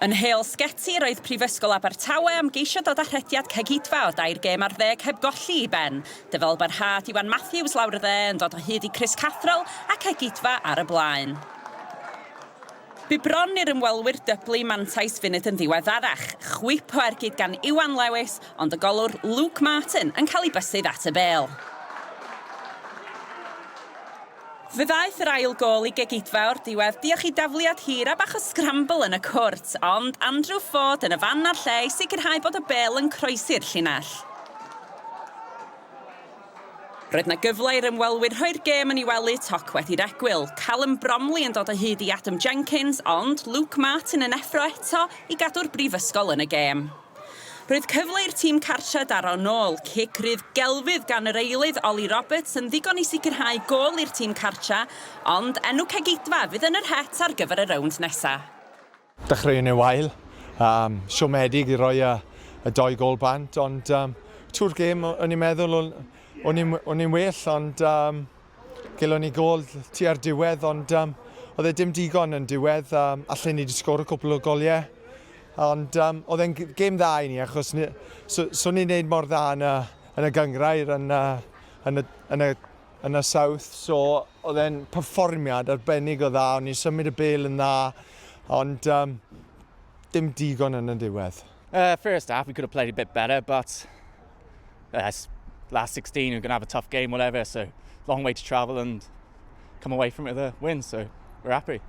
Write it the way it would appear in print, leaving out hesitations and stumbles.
Yn Heol Sgeti, roedd Prifysgol Abertawe am geisio dod â rhediad Cegidfa o dair gêm ar ddeg heb golli i ben. Dyfalbarhad Iwan Matthews lawr y dde yn dod o hyd i Chris Catherall a Cegidfa ar y blaen. Bu bron i'r ymwelwyr dyblu mantais funud yn ddiweddarach. Chwip o ergyd gan Iwan Lewis, ond y golwr Luke Martin yn cael ei bysydd at y bêl. Fe ddaeth yr ail gôl i Gegidfa o'r diwedd diolch i dafliad hir a bach o sgrambl yn y cwrt, ond Andrew Ford yn y fan a'r lle i sicrhau bod y bêl yn croesi'r llinell. Roedd 'na gyfle i'r ymwelwyr rhoi'r gêm yn ei wely toc wedi'r egwyl, Callum Bromley yn dod o hyd i Adam Jenkins, ond Luke Martin yn effro eto i gadw'r Brifysgol yn y gêm. Roedd cyfle i'r tîm cartre daro nôl, cic rydd gelfydd gan yr eilydd Ollie Roberts yn ddigon i sicrhau gôl i'r tîm cartre, ond enw Cegidfa fydd yn yr het ar gyfer y rownd nesa. Dechreuon ni wael, um, siomedig i roi y, y doi gol bant, ond um, trwy'r gêm o'n i'n meddwl o'n i'n well, ond um, Gelon ni gôl tua'r diwedd, ond um, oedd e dim digon yn diwedd. Um, allen ni wedi sgoro cwpl o goliau. Ond um, oedd e'n gêm dda i ni, achos ni, so, so ni'n neud mor dda yn y, yn y gyngrair, yn, yn, y, yn, y, yn y South. So oedd e'n perfformiad arbennig o dda, o'n i'n symud y bel yn dda, ond um, dim digon yn y diwedd. First half we could have played a bit better, but last 16 we're going to have a tough game, whatever. So long way to travel and come away from it with a win. So we're happy.